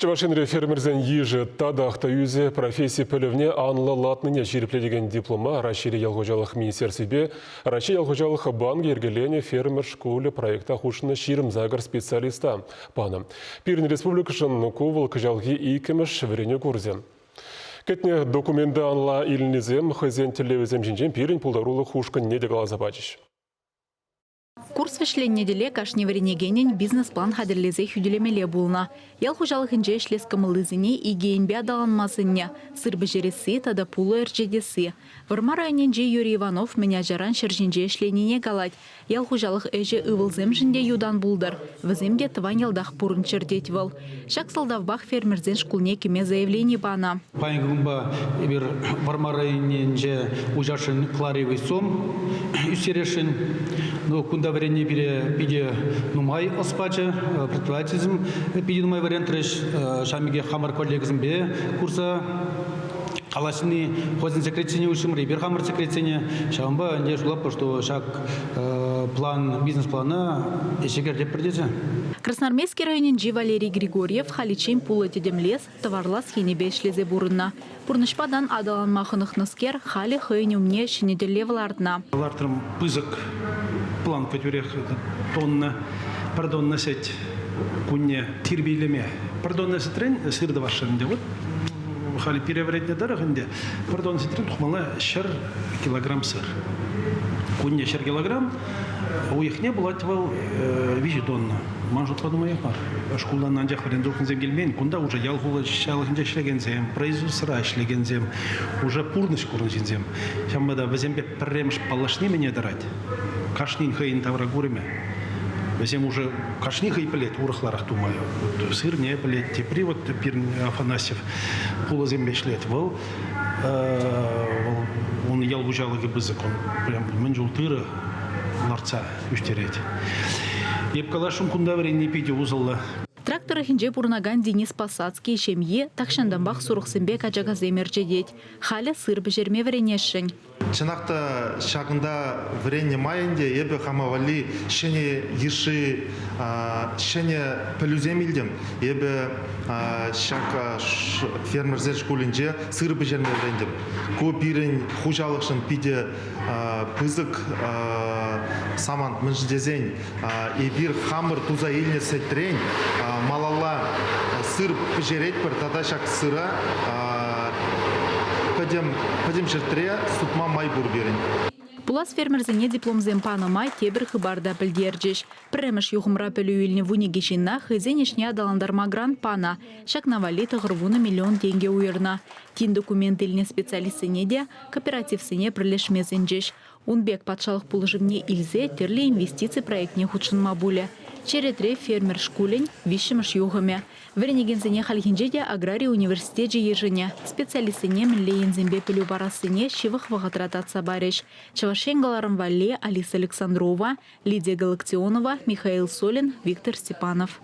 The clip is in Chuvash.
Чӑваш Енре фермерсен йышӗ татах та ӳсӗ. Професси пӗлӗвне анлӑлатнине ҫирӗплетекен диплома Раҫҫейри ял хуҫалӑх министерствипе Раҫҫей ял хуҫалӑх банкӗ йӗркеленӗ фермер шкулӗ проекта хутшӑннӑ 28 специалиста панӑ. Пирӗн республикӑшӑн ку вӑл кӑҫалхи иккӗмӗш вӗренӳ курсӗ. Кӗтнӗ документа алла илнисем хӑйсен тӗллевӗсем ҫинчен пирӗн пултарулӑх ушкӑнне те каласа пачӗҫ. Курс вӗҫленнӗ тӗле кашни вӗренекенӗн бизнес-план хатӗрлесе хӳтӗлемелле пулнӑ. Ял хуҫалӑхӗнче ӗҫлес кӑмӑллисене икӗ енпе аталанма сӗннӗ: сыр пӗҫересси тата пулӑ ӗрчетесси. Вӑрмар районӗнчи Юрий Иванов мӗн ачаран ҫӗр ҫинче ӗҫленине калать. Ял хуҫалӑх ӗҫӗ ывӑлсемшӗн те ют ан пултӑр, вӗсем те тӑван ялтах пурӑнччӑр тет вӑл. Ҫак сӑлтавпах фермерсен шкулне кӗме заявлени панӑ. Паянхи кунпа эпир Вӑрмар районӗнче уҫасшӑн Кларевый сом ӳстересшӗн. Ну, кунта вӗренни пире питӗ нумай ӑс пачӗ, предпринимательсем питӗ нумай вӗрентрӗҫ. Ҫавӑн пекех хамӑр коллегӑсемпе курса калаҫни, хӑйсен секретсене уҫрӑмӑр, эпир хамӑр секретсене. Ҫавӑнпа ӗнтӗ шутлатпӑр, что ҫак план, бизнес-плана ӗҫе кӗртетпӗр тесе. Красноармейски районӗнчи Валерий Григорьев халиччен пулӑ тӗтӗмлес, тӑварлас енӗпе ӗҫлесе пурӑннӑ. Пурнӑҫпа тан аталанма хӑнӑхнӑскер халӗ хӑйӗн умне ҫӗнӗ тӗллев лартнӑ. Лартрӑм пысӑк планка тӳрех тонна, пӗр тонна сӗт кунне тирпейлеме. Пӗр тонна сӗтрен сыр тӑвасшӑн ӗнтӗ. Вот халӗ пире вӗрентнӗ тӑрӑх ӗнтӗ пӗр тонна сӗтрен тухмалла 100 килограмм сыр. Кунне 100 килограмм, уйӑхне пулать вӑл 3 тонна. Ман шутпа нумаях мар. Шкултан анчах вӗренсе тухнисем килмен. Кунта уже ял хуҫалӑхӗнче ӗҫлекенсем, производствӑра ӗҫлекенсем, уже пурнӑҫ курнӑ ҫынсем. Ҫавӑнпа та вӗсемпе пӗрремӗш паллашни мӗне тӑрать? Кашнин хӑйӗн тавракурӑмӗ. Вӗсем уже кашни хӑй пӗлет урӑхларах тума. Вот сырне пӗлет, тепри вот пирӗн Афанасьев пулӑсемпе ӗҫлет. Вӑл вӑл ун ял хуҫалӑхӗ пысӑк, он прям мӗн чул тырӑ лартса ӳстерет. Эп каласшӑн, кунта вӗренни питӗ усӑллӑ. Трак тӑрӑхӗнче пурӑнакан Денис Посадский ҫемйи тахҫантанпах сурӑхсемпе качакасем ӗрчетет. Халӗ сыр пӗҫерме вӗренесшӗн. Чӑнах та ҫакӑнта вӗреннӗ май ӗнтӗ эпӗ хама валли ҫӗнӗ йышши ҫӗнӗ пӗлӳсем илтӗм. Эпӗ ҫак фермерсен шкулӗнче сыр пӗҫерме вӗрентӗм. Ку пирӗн хуҫалӑхшӑн питӗ пысӑк самант. Мӗншӗн тесен эпир хамӑр туса илнӗ сӗтрен малалла сыр пӗҫеретпӗр тата ҫак сыра пӗтӗм пӗтӗм ҫӗртре сутма май пур пирӗн. Пулас фермерсене дипломсем панӑ май тепӗр хыпар та пӗлтерчӗҫ. Пӗрремӗш юхӑмра пӗлӳ илнӗ 12 ҫынна хӑйсен ӗҫне аталантарма грант панӑ. Ҫакна валли 90 миллион тенкӗ уйӑрнӑ. Тин документ илнӗ специалистсене те кооперативсене пӗрлешме сӗнчӗҫ. Ун пек патшалӑх пулӑшӑвне илсе тӗрлӗ инвестици проектне хутшӑнма пулӗ. Черетре фермер шкулӗн виҫҫӗмӗш юхӑмӗ. Вӗренекенсене хальхинче те аграри университечӗ йышӑнӗ. Специалистсене мӗнле енсемпе пӗлӳ парассине ҫывӑх вӑхӑтра татса парӗҫ. Чӑваш Ен кӑларӑм валли Алиса Александрова, Лидия Галактионова, Михаил Солин, Виктор Степанов.